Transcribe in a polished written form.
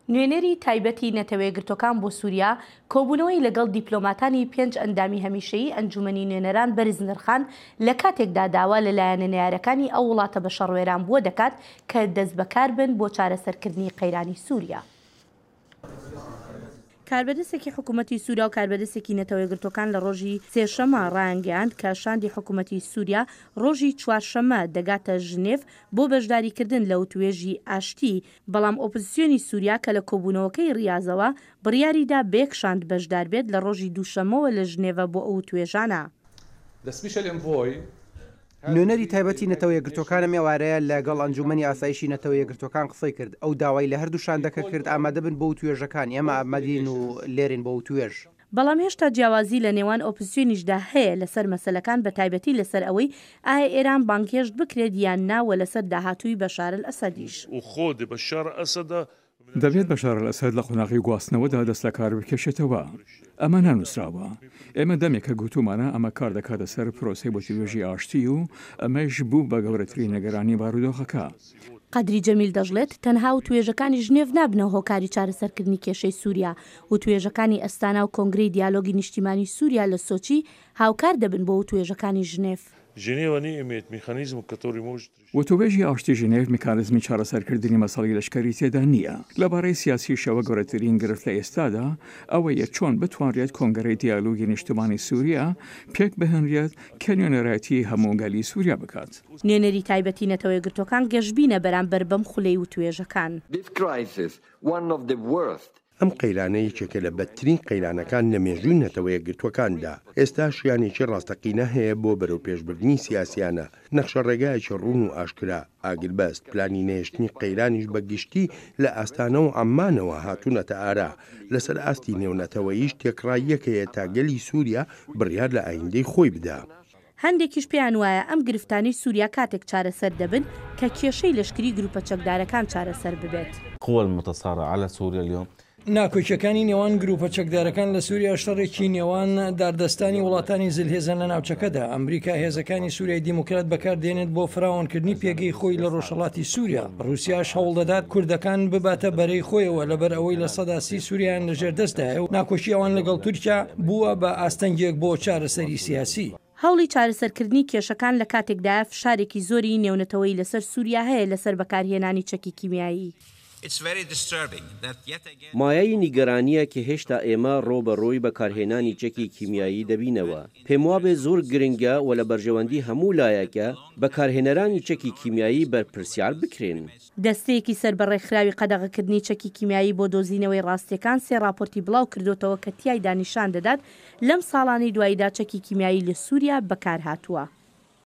نوێنەری تایبەتی نەتەوەیەکگرتووەکان بۆ سووریا کۆبوونەوەی لەگەڵ دیپلۆماتانی پێنج ئەندامی هەمیشەیی ئەنجوومەنی نوێنەران بەرز نرخاند لە کاتێکدا داوا لە لایەنە نەیارەکانی ئەو وڵاتە بە شەڕ وێرانبووە دەکات کە دەستبەکاربن بۆ چارەسەرکردنی قەیرانی سووریا. کاربەدەستێکی حکوومەتی سووریا و کاربەدەستێکی نەتەوەیەکگرتووەکان لە ڕۆژی سێشەممە ڕایانگەیاند کە شاندی حکوومەتی سووریا ڕۆژی چوارشەممە دەگاتە ژنێڤ بۆ بەشداریکردن لە وتوێژی ئاشتی، بەڵام ئۆپزسیۆنی سووریا کە لە کۆبوونەوەکەی ڕیازەوە بڕیاری دا بە یەک شاند بەشدار بێت لە ڕۆژی دووشەممەوە لە ژنێڤە بۆ ئەو وتوێژانە. نوێنەری تایبەتی نەتەوە یەکگرتووەکان ئەم ئێوارەیە لە گەڵ ئەنجوومەنی ئاسایشی نەتەوە یەکگرتووەکان قسەی کرد. ئەو داوای لە هەردوو شاندەکە کرد ئامادە بن بۆ وتوێژەکان، ئێمە ئامادەین و لێرەین بۆ وتوێژ. بەڵام هێشتا جیاوازی لە نێوان ئۆپزسیۆنیشدا هەیە لەسەر مەسەلەکان بەتایبەتی لەسەر ئەوەی ئایا ئێران بانگهێشت بکرێت یان نا وە لەسەر داهاتووی بەشار ئەلئەسەدیش. دەبێت بەشار ئەلئەسەد لە قۆناغی گواستنەوەدا دەست لە کار بکێشێتەوە. ئەمە نەنووسراوە. ئێمە دەمێکە گوتوومانە ئەمە کار دەکاتە سەر پرۆسەی وتووێژی ئاشتی و ئەمەیش بوو بە گەورەترین نیگەرانی بارودۆخەکە. قەدری جەمیل دەشڵێت، تەنها وتوێژەکانی ژنێڤ نابنە هۆکاری چارەسەرکردنی کێشەی سووریا، وتوێژەکانی ئەستانا و کۆنگرەی دیالۆگی نیشتیمانی سووریا لە سۆچی هاوکار دەبن بۆ وتوێژەکانی ژنێڤ. وتووێژی ئاشتی ژنێڤ میکانزمی چارەسەرکردنی مەسەڵی لەشکەری تێدا نییە. لەبارەی سیاسیشەوە گەورەترین گرفت لە ئێستادا ئەوەیە چۆن بتوانرێت کۆنگرەی دیالۆگی نیشتمانی سووریا پێکبهێنرێت کە نوێنەرایەتی هەموو گەلی سووریا بکات. نوێنەری تایبەتی نەتەوەیەکگرتووەکان گەشبینە بەرامبەر بەم خولەی وتوێژەکان. This crisis, one of the worst. ئەم قەیرانە یەکێکە لە بەدترین قەیرانەکان لە مێژووی نەتەوەیەکگرتووەکاندا. ئێستا شیانێکی ڕاستەقینە هەیە بۆ بەرەوپێشبردنی سیاسیانە، نەخشەڕێگایەکی ڕوون و ئاشکرا، ئاگربەست، پلانی نەهێشتنی قەیرانیش بە گشتی لە ئاستانە و عەممانەوە هاتوونەتە ئارا. لەسەر ئاستی نێونەتەوەییش تێکڕاییەک هەیە تا گەلی سووریا بڕیار لە ئایندەی خۆی بدا. هەندێکیش پێیان وایە ئەم گرفتانەی سووریا کاتێک چارەسەر دەبن کە کێشەی لەشکری گروپە چەکدارەکان چارەسەر ببێت. قوە المتصارعە علی سوریا الیوم. ناکۆکیەکانی نێوان گروپە چەکدارەکان لە سوریا شەڕێکی نێوان داردەستانی وڵاتانی زلهێزن لە ناوچەکەدا، ئەمریکا هێزەکانی سوریای دیموکرات بەکاردێنێت بۆ فراوانکردنی پێگەی خۆی لە ڕۆژهەڵاتی سوریا، ڕوسیاش هەوڵدەدات کوردەکان بباتە بەرەی خۆیەوە لەبەر ئەوەی 30% سوریایان لەژێر دەستدایە و ناکۆکی ئەوان لەگەڵ تورکیا بووە بە ئاستەنگێک بۆ چارەسەری سیاسی. هەوڵی چارەسەرکردنی کێشەکان لە کاتێکدایە فشارێکی زۆری نێونەتەوەیی لەسەر سوریا هەیە لەسەر بەکارهێنانی چەکی کیمیایی. مایەی نیگەرانییە کە هێشتا ئێمە ڕووبەڕووی بەکارهێنانی چەکی کیمیایی دەبینەوە. پێموابێ زۆر گرنگە و لە بەرژەوەندی هەموو لایەکە بەکارهێنەرانی چەکی کیمیایی بەرپرسیار بکرێن. دەستەیەکی سەر بە ڕێکخراوی قەدەغەکردنی چەکی کیمیایی بۆ دۆزینەوەی ڕاستییەکان سێ ڕاپۆرتی بڵاو کردۆتەوە کە تیایدا نیشان دەدات لەم ساڵانەی دواییدا چەکی کیمیایی لە سوریا بەکارهاتووە.